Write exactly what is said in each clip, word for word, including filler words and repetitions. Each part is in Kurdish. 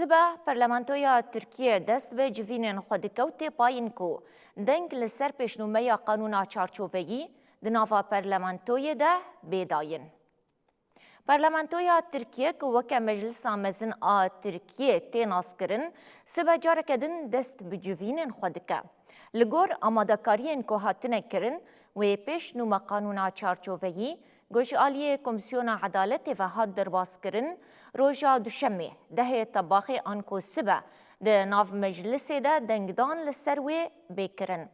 Sibe Parlamentoya Tirkiye dest bi civînên xwe dike û tê payîn ku deng li ser pêşnûmeya qanûna çarçoveyî di nava Parlamentoyê de bê dayîn. Parlamentoya Tirkiye ku weke Meclisa Mezin a Tirkiye tê naskirin, sibe careke din dest bi civînên xwe dike. Li gor amadekariyên ku hatine kirin, wê pêşnûme qanûna çarçoveyî ku ji aliyê Komîsyona Edaletê ve hat derbazkirin, roja Duşemê, dehê Tebaxê anku sibe, di nav meclisê de dengdan li ser wê bê kirin.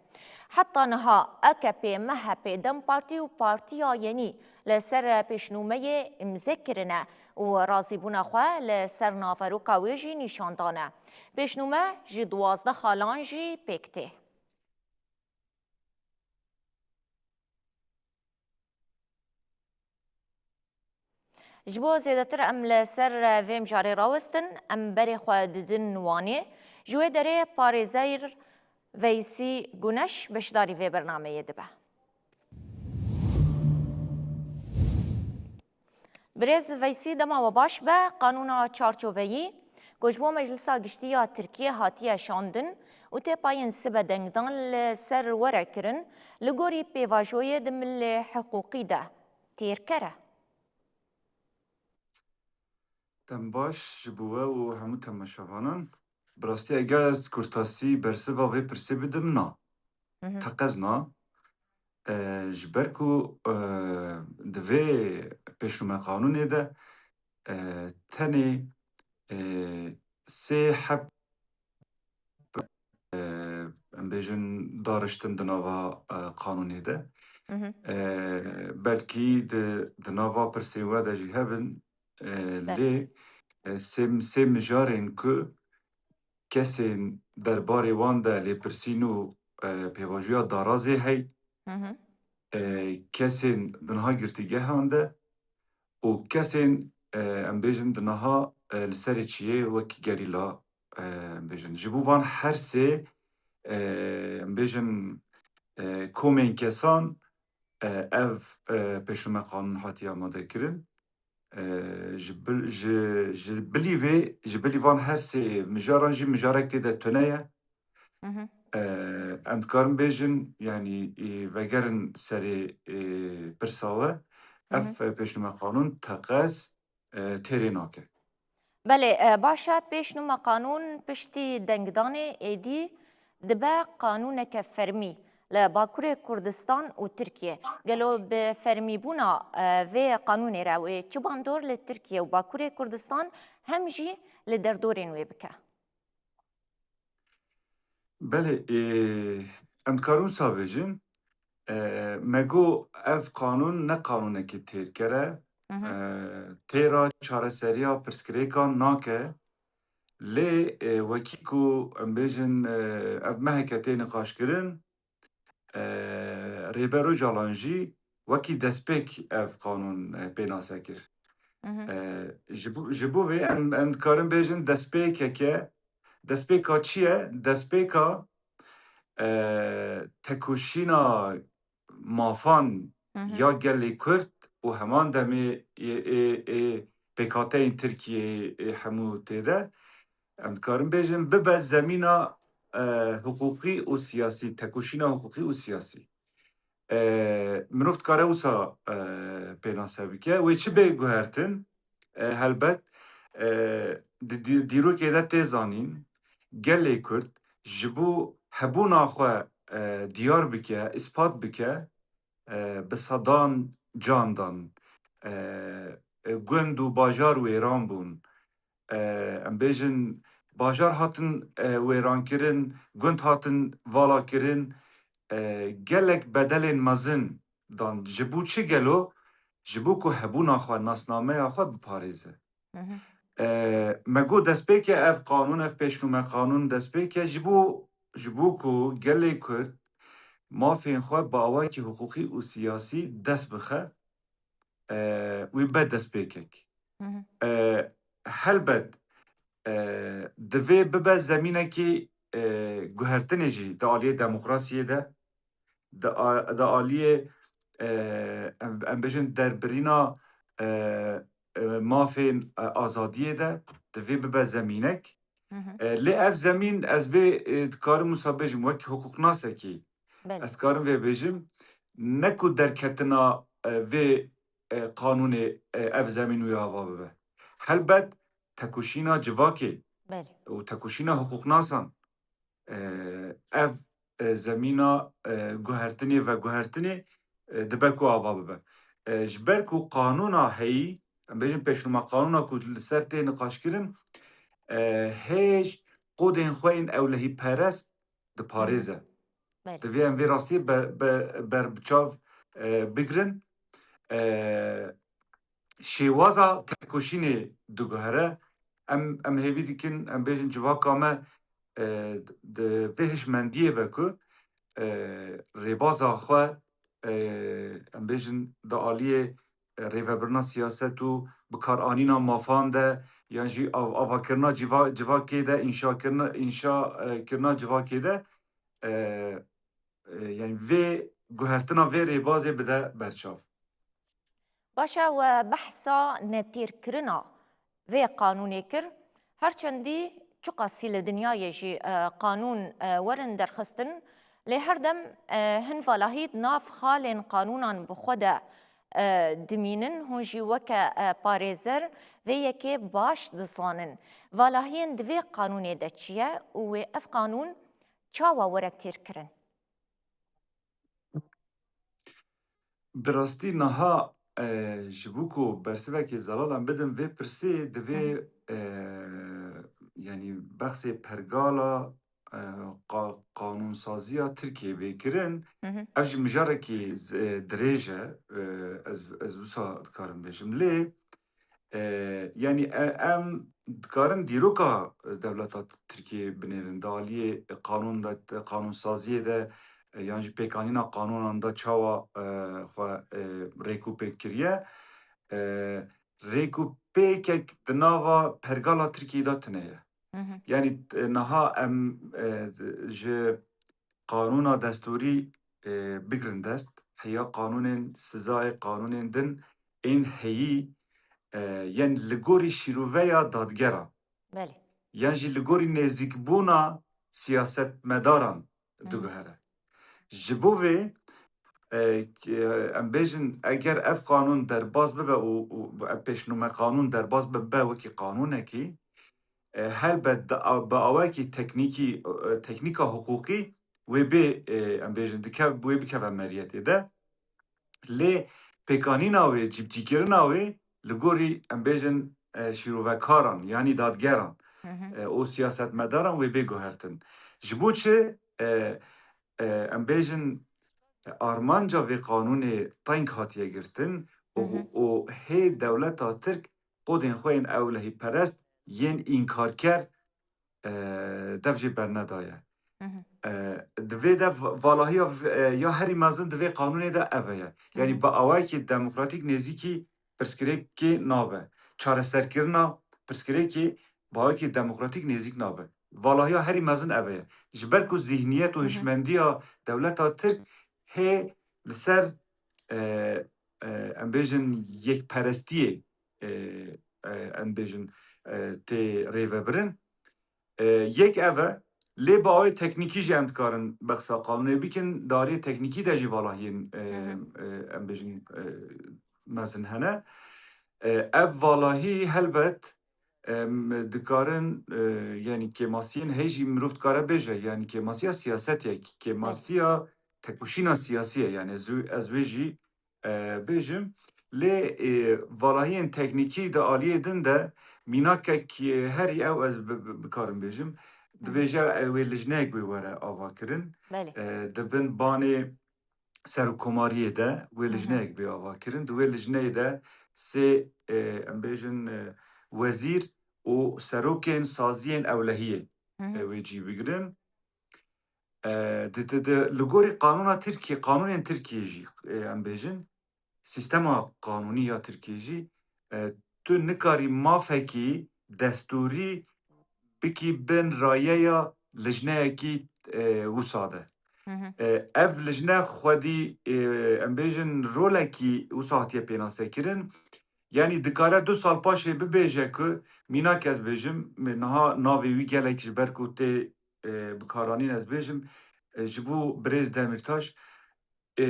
Heta niha A K P, M H P, DEM Partî û Partiya Yenî li ser pêşnûmeyê îmze kirine û razîbûna xwe li ser naveroka wê jî nîşan dane. Pêşnûme ji duwazdeh xalan jî pêk tê. Ji bo zêdetir em li ser vê mijarê rawestin, em berê xwe didin Wanê. Ji wê derê parêzer Veysî Guneş beşdarî vê bernameyê dibe. Birêz Veysî, dema we baş be. Qanûna çarçoveyî ku ji bo Meclisa Giştî ya Tirkiye hatiye şandin û tê payên sibe dengdan li ser were kirin, li gorî pêvajoyê di milê hiqûqî de têrker e. Dem baş ji bo we û hemû temaşevanan. Bi rastî eger ez kurtasî bersiva vê pirsê bidim, na. Mhm. Teqez na. E, ji ber ku, e, di vê pêşûme qanûnê de, e, tenê, e, sê heb, e, em bêjin dariştin di nava, e, qanûnê de. Mhm. E, belkî di, di nava pirsên we de jî hebin, e, Be- lê, e, sê, sê mijarên ku kesên derbarê wan de lêpirsîn û, e, pêvajoya darazê hey, Hı hı. e, kesên di niha girtîgehan de û kesên, e, em bêjin di niha, e, li serê çiyê wek gerîla, e, em bêjin. Ji bo van her sê, e, em bêjin, e, komên kesan, e, ev, e, pêşûme qanûn hatiye amade kirin. E, ji bil-, ji, ji bilî vê, ji bilî van her sê mijaran jî mijarek tê de tune ye. Hı hı. E, em dikarin bêjin, yanî, e, vegerin serê, e, pirsa we, Hı ev, hı. e, pêşnûme qanûn teqez, e, têrê nake. Belê, e, baş e, pêşnûme qanûn piştî dengdanê êdî dibe qanûneke fermî li Bakurê Kurdistan û Tirkiye. Gelo bi fermîbûna, e, vê qanûnê re wê çi bandor li Tirkiye û Bakurê Kurdistan hem jî li derdorên wê bike? Belê, ê, em dikarin wisa bêjin, e, me got ev qanûn ne qanûnekî têrker e, Hı hı. e, têra çareseriya pirsgirêkan nake, lê, e, wekî ku em bêjin, e, ev meheke tê niqaşkirin, e, Rêber Ocalan jî wekî destpêk ev qanûn, e, pênase kir. Hı hı. E, ji bo, ji bo vê em, em dikarin bêjin destpêkeke, destpêka çi ye? Destpêka, e, tekoşîna mafan Hı hı. ya gelê Kurd û heman demê ê, ê, ê pêkhateyên Tirkiyeyê, ê hemû tê de, em dikarin bêjin, bibe zemîna, e, hiqûqî û siyasî, tekoşîna hiqûqî û siyasî. E, mirov dikare wisa, e, pênase bike. Wê çi bê guhertin? E, helbet, e, di dî-, dîrokê de tê zanîn, gelê Kurd ji bo hebûna xwe, e, diyar bike, îspat bike, e, bi sedan can dan, e, e, gund û bajar wêran bûn. E, em bêjin, bajar hatin, e, wêrankirin, gund hatin valakirin, e, gelek bedelên mezin dan. Ji bo çi gelo? Ji bo ku hebûna xwe, nasnameya xwe biparêze. Hı hı. E, me got destpêke ev qanûn, ev pêşnûme qanûn destpêke ji bo, ji bo ku gelê Kurd mafên xwe bi awayekî hiqûqî û siyasî dest bixe, e, wî be destpêkek. Hı hı. E, helbet, e, divê bibe zemînekî, e, guhertinê jî di aliyê demokrasiyê de, di a-, di aliyê, e, em, em bêjin derbirîna, e, e, mafên, e, azadiyê de divê bibe zemînek. Hı hı. E, lê ev zemîn ez vê, e, dikarim wisa bêjim wek hiqûqnasekî. Belê. Ez karim vê bêjim, ne ku derketina, e, vê, e, qanûnê, e, ev zemîn wê ava bibe. Helbet tekoşîna civakê Belê. û tekoşîna hiqûqnasan, e, ev, e, zemîna, e, guhertinê, veguhertinê, e, dibe ku ava bibe. E, ji ber ku qanûna heyî, em bêjin pêşnûma qanûna ku li ser tê niqaşkirin, e, hêj qodên xwe yên ewlehîperest Hı hı. diparêze. Belê. Divê em vê rastiyê ber-, be-, berbiçav, e, bigirin. E, şêwaza tekoşînê diguhere. Em, em hêvî dikin, em bêjin civaka me, e, di vê hişmendiyê be ku, e, rêbaza xwe, e, em bêjin di aliyê, e, rêvebirina siyaset û bikaranîna mafan de, yan jî av-, avakirina civa-, civakê de, înşakirina, înşa, e, kirina civakê de, e, e, yanî vê guhertina vê rêbazê bide berçav. Baş e, we behsa netêrkirina vê qanûnê kir. Her çendî çiqasî li dinyayê jî, e, qanûn, e, werin derxistin, lê her dem, e, hin valahî di nav xalên qanûnan bi xwe de, e, dimînin. Hûn jî weke, e, parêzer vê yekê baş dizanin. Valahiyên di vê qanûnê de çi ye û wê ev qanûn çawa were têrkirin? Bi rastî niha, e, ji bo ku bersivekê zelal em bidin vê pirsê, divê, Hı hı. e, yanî behsê pergala, e, qa-, qanûnsaziya Tirkiyê bê kirin. Hı hı. Ev jî mijarekî z-, e, dirêj e, e, ez, ez wisa dikarim bêjim. Lê, e, yanî, e, em dikarin dîroka dewleta Tirkiyê binêrin, di aliyê qanûn de, qanûnsaziyê de, e, yan jî pêkanîna qanûnan de çawa, e, xwe, e, rêkûpêk kiriye. E, rêkûpêkek di nava pergala Tirkiyê de tune ye. Hı hı. Yanî, e, niha em, e, ji qanûna destûrî, e, bigirin dest, heya qanûnên sizayê, qanûnên din ên heyî, e, yên li gorî şîroveya dadgeran, Belê. yan jî li gorî nêzîkbûna siyasetmedaran Hı hı. diguhere. Ji bo vê, e, k-, em bêjin, eger ev qanûn derbas bibe û, û ev pêşnûme qanûn derbas bibe wekî qanûnekî, e, helbet di a-, bi awayekî teknîkî, e, teknîka hiqûqî wê bê, e, em bêjin, dikev-, wê bikeve meriyetê de. Lê pêkanîna wê, cîbicîkirina wê li gorî, em bêjin, e, şîrovekaran, yanî dadgeran, Hı hı. e, û siyasetmedaran wê bê guhertin. Ji bo çi, e, e, em bêjin, e, armanca vê qanûnê teng hatiye girtin û, Hı hı. û hê dewleta Tirk qodên xwe yên ewlehîperest yên înkarker, e, dev jê bernedaye. Hı hı. E, di vê de va-, valahiya v-, e, ya herî mezin di vê qanûnê de ev e. Yanî Hı hı. bi awayekî demokratîk nêzîkî pirsgirêkê nabe. Çareserkirina pirsgirêkê bi awayekî demokratîk nêzîk nabe. Valahiya herî mezin ev e. Ji ber ku zîhniyet û Hı hı. hişmendiya dewleta Tirk hê li ser, e, e, em bêjin yekperestiyê, e, e, em bêjin, e, tê rêvebirin. E, yek ev e, lê bi awê teknîkî jî em dikarin behsa qanûnê bikin, di aliyê teknîkî de jî valahiyên, e, Hı hı. e, em bêjin, e, mezin hene. E, ev valahî helbet, em dikarin, e, yanî kêmasiyên hê jî mirov dikare bêje, yanî kêmasiya siyasetê ye, Belê. kêmasiya tekoşîna siyasî ye, yanî ez wê, ez wê jî, e, bêjim. Lê, e, valahiyên teknîkî di aliyê din de mînakek, e, herî ew ez bi, bi, bikarim bêjim. Hı hı. Dibêje, e, wê lijneyek wê were avakirin. Belê. E, di bin banê serokkomariyê de wê Hı hı. lijneyek bê avakirin. Di wê lijneyê de sê, e, em bêjin, e, wezîr û serokên saziyên ewlehiyê, Hı hı. e, wê cî bigirin. E, di, di, di, li gorî qanûna Tirkiyê, qanûnên Tirkiyê jî, e, em bêjin, sîstema qanûnî ya Tirkiyê jî, e, tu nikarî mafekî destûrî bikî bin rayeya lijneyekî, e, wisa de. Hı hı. E, ev lijne xwedî, e, em bêjin rolekî wisa hatiye pênasekirin. Yanî dikare du sal paşê bibêje ku, mînak ez bêjim, niha navê wî gelek ji ber ku tê, e, bikaranîn ez bêjim, e, ji bo birêz Demîrtaş, e,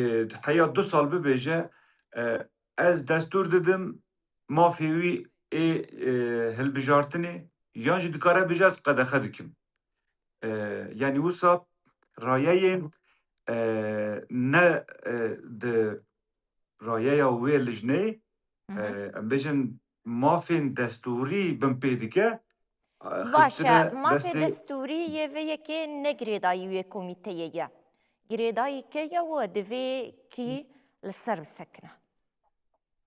heya du sal bibêje, e, ez destûr didim, mafê wî ê, e, hilbijartinê, yan jî dikare bêje ez qedexe dikim. E, yanî wisa rayeyên, e, ne, e, di rayeya wê lijneyê, Hı hı. e, em bêjin mafên destûrî binpê dike, e, Baş e, xistine mafê destê destûrî yê vê yekê ne girêdayî wê komîteyê ye. Girêdayî kê ye û divê kî li ser bisekine?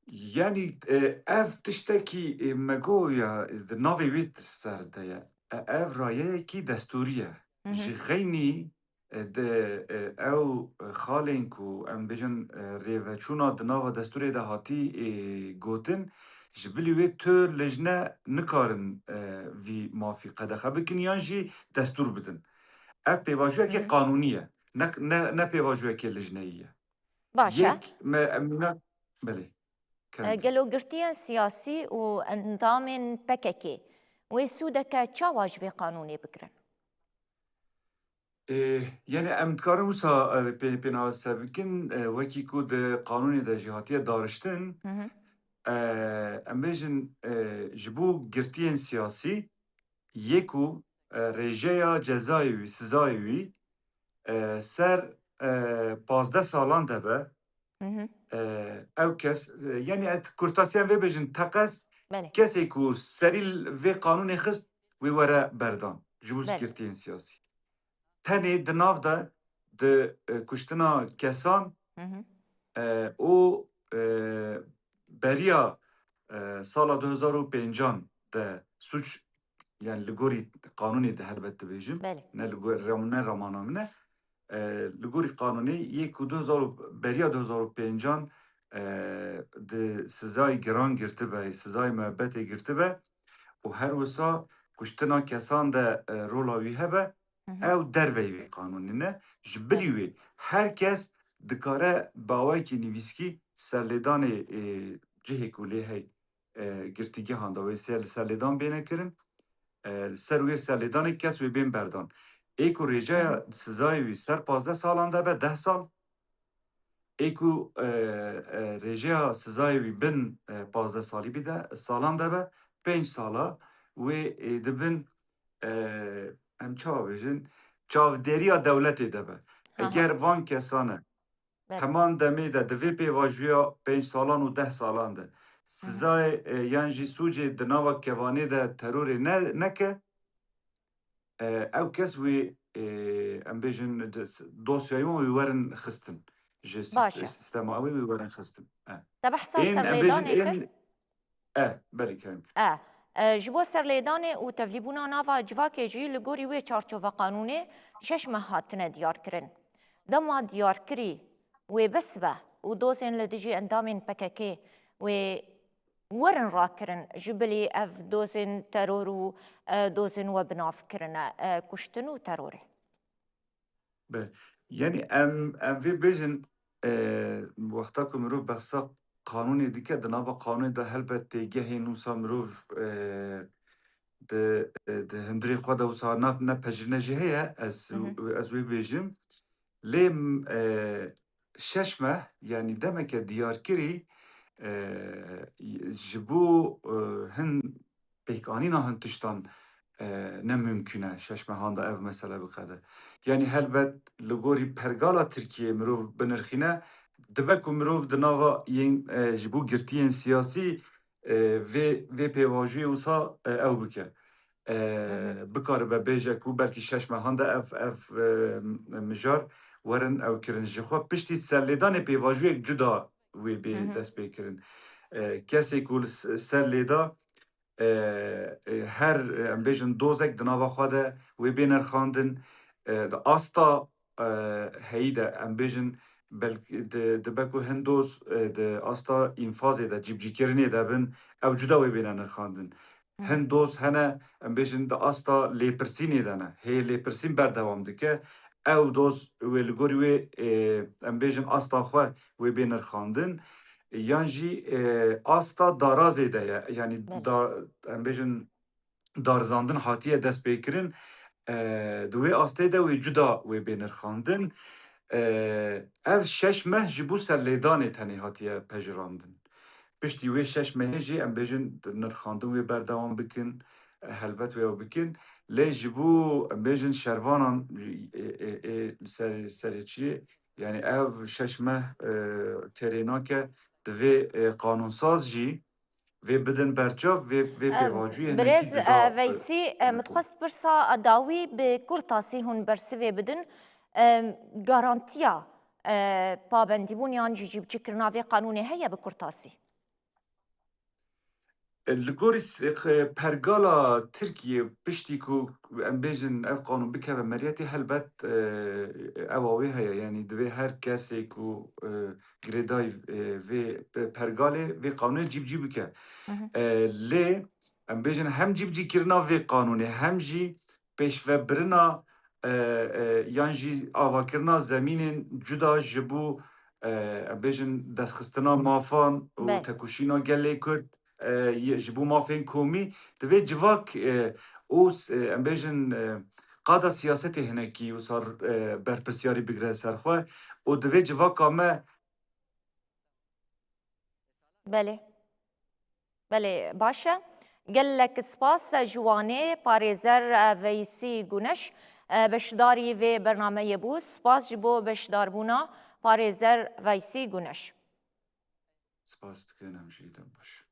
Yanî, e, ev tiştekî, e, me got ya, di navê wê ser de ye. E, ev rayeyekî destûrî ye. Hı hı. Ji xeynî, e, de, e, ew, e, xalên ku em bêjin, e, rêveçûna di nava destûrê de hatî, e, gotin, ji bilî wê tu lijne nikarin, e, vî mafî qedexe bikin yan jî destûr bidin. Ev pêvajoyekê Hı hı. qanûnî ye. Ne, ne, ne pêvajoyekê lijneyî ye. Baş e. Yek me, em mînak, belê. E, Kerem. Gelo girtiyên siyasî û endamên P K K wê sûdeke çawa ji vê qanûnê bigirin? E, yani em dikarin wisa, e, pê-, pênasebikin, e, wekî ku di qanûnê de jî hatiye dariştin, Hı hı. e, em bêjin, e, ji bo girtiyên siyasî, yê ku, e, rêjeya cezayê wî, sizayê wî, e, ser, e, pazdeh salan de be, Hı hı. e, ew kes, e, yani ez kurtasiyan vê bêjin, teqez Belê. kesê ku serî vê qanûnê xist, wê were berdan ji bo Belê. girtiyên siyasî. Tenê di nav de di, e, kuştina kesan, Hı hı. e, û, e, beriya, e, sala du hezar û pêncan de suç, yani li gorî qanûnê de helbet dibêjim, Belê. ne li gor-, ram-, ne ramana min e. E, li gorî qanûnê yê ku du hezar û, beriya du hezar û pêncan, e, di sizayê giran girtibe, sizayê muebbetê girtibe û her wisa kuştina kesan de, e, rola wî hebe, Hı hı. ew derveyî vê qanûnê ne. Ji bilî Evet. wê her kes dikare bi awayekî nivîskî serlêdanê, e, cihê ku lê hey, e, girtîgehan de wê ser, serlêdan bêne kirin. E, li ser wê serlêdanê kes wê bên berdan. Ê ku Hı hı. rêjeya sizayê wî ser pazdeh salan de be, deh sal. Ê ku, e, e, rêjeya sizayê wî bin, e, pazdeh salî bî de, salan de be, pênc sala wê, e, di bin, e, em çawa bêjin, çavdêriya dewletê de be. Aha. Eger van kesane Belê. heman demê de di vê pêvajoya pênc salan û deh salan de Hı hı. sizayê, e, yan jî sûcê di nava kevanê de terorê ne, neke, e, ew kes wê, e, em bêjin, di s-, dosyayê wan wê werin xistin. Ji sîst-, Baş e. sîstema wê wê werin xistin. E. Te behsa Ên, em bêjin, serlêdanê ên, kir? e, belê, kerem kir. E, e, ji bo serlêdanê û tevlîbûna nava civakê jî li gorî wê çarçova qanûnê şeş meh hatine diyarkirin. Dema diyarkirî wê bes be û dozên li dijî endamên P K K wê werin rakirin, ji bilî ev dozên teror û, e, dozên we bi nav kirine, e, kuştin û terorê. Be, yanî em, em vê bêjin, e, wexta ku mirov behsa qanûnê dike, di nava qanûnê de helbet têgehên wisa mirov, e, di, e, di hundirê xwe de wisa na, ne pejirine jî heye, ez, Hı hı. ez wê bêjim. Lê, e, şeş meh, yanî demeke diyarkirî, e, ji bo, e, hin pêkanîna hin tiştan, e, ne mimkûn e şeş mehan de ev mesele biqede. Yanî helbet li gorî pergala Tirkiyê mirov binirxîne, dibe ku mirov di nava yên, e, ji bo girtiyên siyasî, e, vê, vê pêvajoyê wisa, e, ew bike. E, Hı hı. bikaribe bêje ku belkî şeş mehan de ev, ev, e, mijar werin ew kirin. Ji xwe piştî serlêdanê pêvajoyek cuda wê bê Hı hı. destpêkirin. E, kesê ku li s-, ser lêda, e, e, her, e, em bêjin dozek di nava xwe de wê bê nirxandin, e, di asta, e, heyî de em bêjin belkî di, dibe ku hin doz, e, di asta înfazê de, cîbicîkirinê de bin, ew cuda wê bêne nirxandin. Hı. Hin doz hene, em bêjin di asta lêpirsînê de ne. Hê lêpirsîn berdewam dike. Ew doz wê li gorî wê, e, em bêjin asta xwe wê bê nirxandin. yan jî, e, asta darazê de ye. Yanî Belê. da, em bêjin darizandin hatiye destpêkirin, e, di wê astê de wê cuda wê bê nirxandin. E, ev şeş meh ji bo serlêdanê tenê hatiye pejirandin. Piştî wê şeş mehê jî em bêjin nirxandin wê berdewam bikin, e, helbet wê ew bikin. Lê ji bo em bêjin şervanan, e, e, e, li ser, serê çiyê, yanî ev şeş meh, e, têrê nake, divê, e, qanunsaz jî vê bidin berçav, vê, vê Em, pêvajoyê hinekî Birêz cuda, e, Veysî, e, min e, dixwest pirsa dawî bi kurtasî hûn bersivê bidin. Em, garantiya, e, pabendîbûn yan jî cîbicîkirina vê qanûnê heye bi kurtasî? Li gorî s-, e, pergala Tirkiyê piştî ku em bêjin ev qanûn bikeve meriyetê, helbet, e, ewa wê heye. Yanî divê her kesê ku, e, girêdayî, e, vê pe-, pergalê, vê qanûnê cîbicî bike. Hı hı. E, lê em bêjin hem cîbicîkirina vê qanûnê hem jî pêşvebirina, e, e, yan jî avakirina zemînên cuda ji bo, e, em bêjin destxistina mafan û Belê. tekoşîna gelê Kurd, e, ye-, ji bo mafên komî divê civak, e, û s-, e, em bêjin, e, qada siyasetê hinekî wisa, e, berpirsyarî bigire ser xwe û divê civaka me Belê. Belê, baş e. Gelek spas ji Wanê, parêzer, e, Veysî Guneş, e, beşdarî vê bernameyê bû. Spas ji bo beşdarbûna parêzer Veysî Guneş. Spas dikin, em jî dem baş.